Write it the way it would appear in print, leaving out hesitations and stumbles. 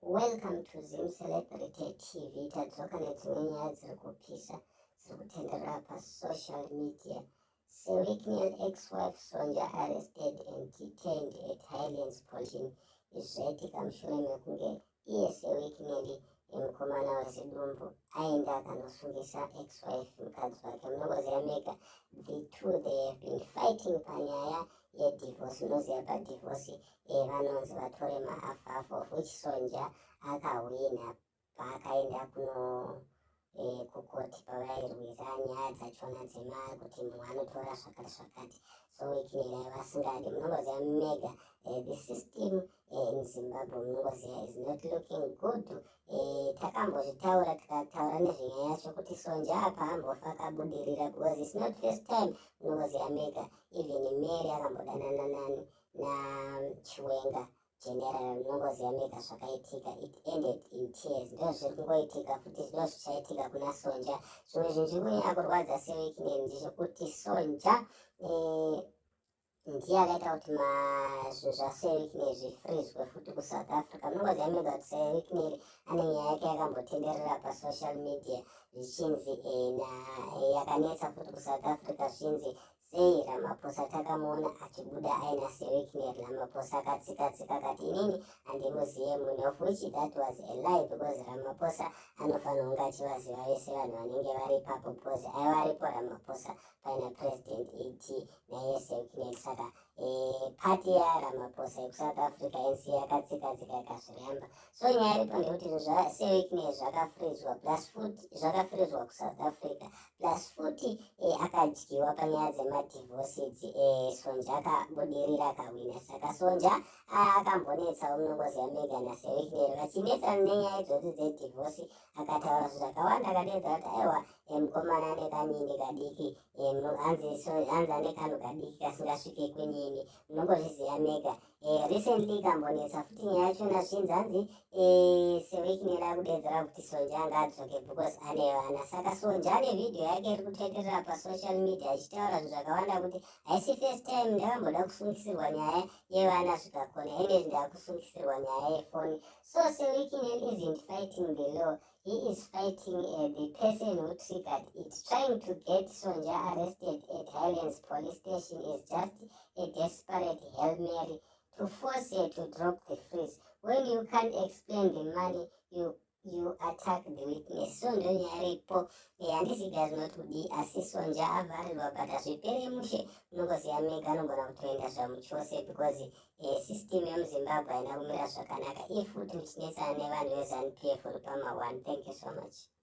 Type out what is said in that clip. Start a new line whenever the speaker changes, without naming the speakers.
Welcome to Zim Celebrity TV. Tadzoka nedzimwe nyaya dziri kupisa dziri kutenderera pasocial media. Sir Wicknell ex-wife Sonja arrested and detained at Highlands Police. Izvi zvaitika mushure mekunge iye Sir Wicknell, mukomana wezidumbu, aenda akanosungisa ex-wife, mukadzi wake. Munongoziva mega, the two, they have been fighting panyaya yedivorce. Unoziva padivorce vanonzi vatore mahalf half, of which Sonja akahwina paakaenda kuno kukoti pavairwira nyaya dzachona dzema kuti mumwe anotora zvakati zvakati. So Wicknell vasingadi. Munongoziva mega the system in Zimbabwe, munongoziva, is not looking good. Takambozvitaura, tikataura nezvenyaya yacho kuti Sonja apa ambofa akabudirira because it's not first time. Munongoziva mega, even Mary akambodanana nani, naChiwenga General. Munongoziva mega zvakaitika, it ended in tears. Ndo zviri kungoitika futi, ndo zvichaitika kuna Sonja. Zvimwe zvinhu zviri kunyanya kurwadza Sir Wicknell ndechekuti Sonja ndiye akaita kuti zvinhu zvaSir Wicknell zvifrizwe futi kuSouth Africa. Munongoziva mega kuti Sir Wicknell ane nyaya yake yakambotenderera pasocial media zvichinzi yakanetsa futi kuSouth Africa, zvichinzi sei Ramaphosa takamuona achibuda aina Sir Wicknell. Ramaphosa akatsika-tsika akati, "Inini handimuziye munhu," of which that was a lie because Ramaphosa anofanira kunge achivaziva vese vanhu vanenge vari ipapo because aiva aripo Ramaphosa paina President ED naiye Sir Wicknell. Saka pati yaRamaphosa yekuSouth Africa, ANC, yakatsika-tsika ikazviramba. So nyaya iripo ndekuti zvinhu zvaSir Wicknell zvakafrizwa, plus futi zvakafrizwa kuSouth Africa, plus futi akadyiwa panyaya dzemadivorce idzi. Sonja akabudirira, akahwina. Saka Sonja akambonetsawo, munongoziva mega, naSir Wicknell vachinetsana nenyaya idzodzi dzedivorce. Akataura zvinhu zvakawanda, akadedza kuti aiwa, mukomana ane kanyini kadiki, hanzi ane kanhu kadiki kasingasvike kwenyini. Munongozviziva mega. Recently ikambonetsa futi nyaya yachona, zvinzi hanzi Sir Wicknell akudedzera kuti Sonja anga adzoke because ane vana. Saka Sonja ane vhidhiyo yake iri kutenderera pasocial media achitaura zvinhu zvakawanda kuti haisi first time, ndakamboda kusungisirwa nyaya yevana zvikakona, ende ndakusungisirwa nyaya yefoni. So Sir Wicknell isn't fighting the law, he is fighting the person who triggered it. Trying to get Sonja arrested at Highlands Police Station is just a desperate Hail Mary to force her to drop the freeze. When you can't explain the money, you attack the witness. So ndonyaya iripo. Handisi guys not kudi, asi Sonja avharirwa, but hazvipere mushe. Unongoziva mega, anogona kutoenda zvamuchose because system yemuZimbabwe haina kumira zvakanaka. If futi muchinetsana nevanhu veZANU PF, uri pama1. Thank you so much.